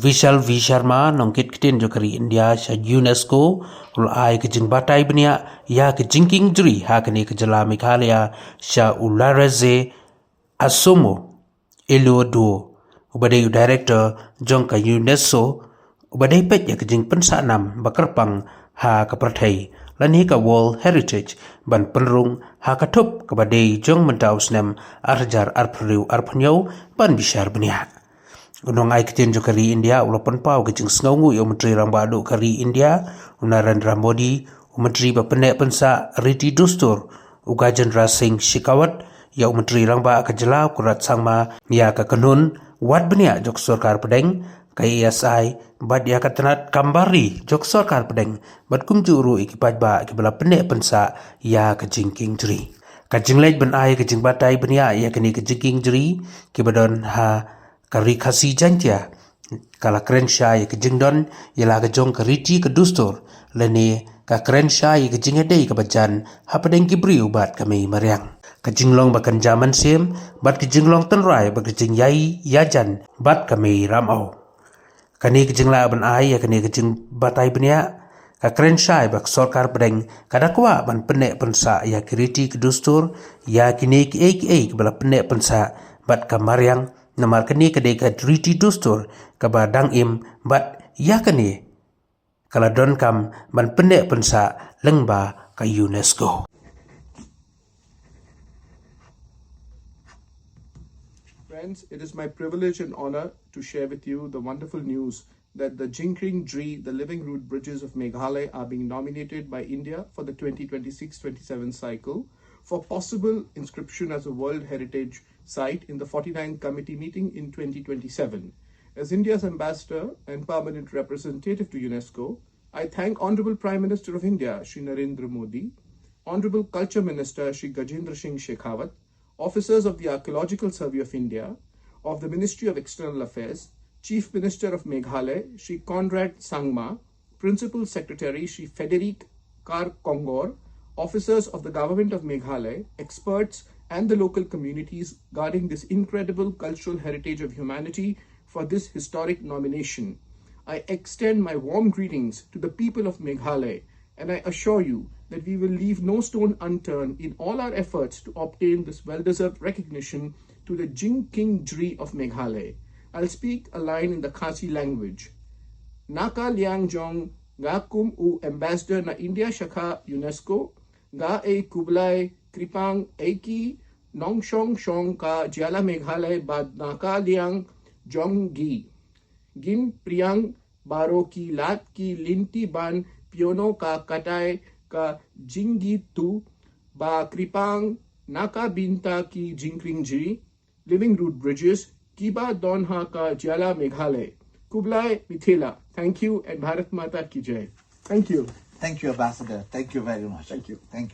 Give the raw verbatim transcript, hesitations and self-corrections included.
Vishal V Sharma, nongkit ktien jong ka ri India sha UNESCO, u la ai ka jingbatai bniah ïa ka jingkieng jri ha kane ka jylla Meghalaya sha u Lareze Asomo Iloduo, uba dei u director jong ka UNESCO, uba dei peit ïa ka jingpynsah nam ba kyrpang ha ka pyrthei, lane ka World Heritage, ban pynrung ha ka thup kaba dei jong mynta u snem ar hajar arphew hynriew arphew hynñiew ban bishar bniah. U nongai ktien jong ka ri India u la pynpaw ka jingsngewnguh ïa u Myntri Rangbah Duh ka ri India, u Narendra Modi, u Myntri ba pynneh pynsah riti dustur, u Gajendra Singh Shekhawat, ïa u Myntri Rangbah ka jylla u Conrad Sangma, ïa ka kynhun wad bniah jong ka sorkar pdeng, ka A S I, bad ïa ka tnat kam bar ri jong ka sorkar pdeng, bad kumjuh ruh ïa ki paidbah kiba la pynneh pynsah ïa ka jingkieng jri. Ka jingleit ban ai ka jingbatai bniah ïa kane ka jingkieng jri kiba don ha ka Ri Khasi Jaiñtia ka la kren shai ïa ka jingdon ïa la ka jong ka riti ka dustur, lane ka kren shai ïa ka jingïadei kaba jan hapdeng ki briew bad ka mei mariang. Ka jinglong ba kynja mynsiem bad ka jinglong tynrai bad ka jingïaid ïajan bad ka mei ramaw. Kane ka jinglah ban ai ïa kane ka jingbatai bniah ka kren shai ba ka sorkar pdeng ka da kwah ban pynneh pynsah ïa ki riti ki dustur, ïa kine kiei kiei kiba la pynneh pynsah bad ka mariang, namar kane ka dei ka riti dustur kaba dang im, bad ïa kane ka la donkam ban pynneh pynsah lyngba ka UNESCO. Friends, it is my privilege and honor to share with you the wonderful news that the Jingkring Jri, the Living Root Bridges of Meghalaya, are being nominated by India for the twenty twenty-six twenty-seven cycle for possible inscription as a World Heritage Site in the forty-ninth Committee meeting in twenty twenty-seven. As India's ambassador and permanent representative to UNESCO, I thank Honorable Prime Minister of India, Shri Narendra Modi, Honorable Culture Minister, Shri Gajendra Singh Shekhawat, officers of the Archaeological Survey of India, of the Ministry of External Affairs, Chief Minister of Meghalaya, Shri Conrad Sangma, Principal Secretary, Shri Frederic Kar Kongor, officers of the Government of Meghalaya, experts, and the local communities guarding this incredible cultural heritage of humanity for this historic nomination. I extend my warm greetings to the people of Meghalaya, and I assure you that we will leave no stone unturned in all our efforts to obtain this well-deserved recognition to the Jingkring Jri of Meghalaya. I'll speak a line in the Khasi language. Naka liang jong nga kum u ambassador na India shakha UNESCO, nga ei khublei kyrpang ei ki nongshong shong ka jylla Meghalaya bad naka liang jong ngi. Ngin pyrshang baroh ki lad ki lynti ban pynïoh ka katai ka jingïathuh ba kyrpang na ka bynta ki jingkring jri, living root bridges, kiba don ha ka jylla Meghalaya. Khublei mithila. Thank you and Bharat Mata ki jai. Thank you. Thank you, Ambassador. Thank you very much. Thank you. Thank you.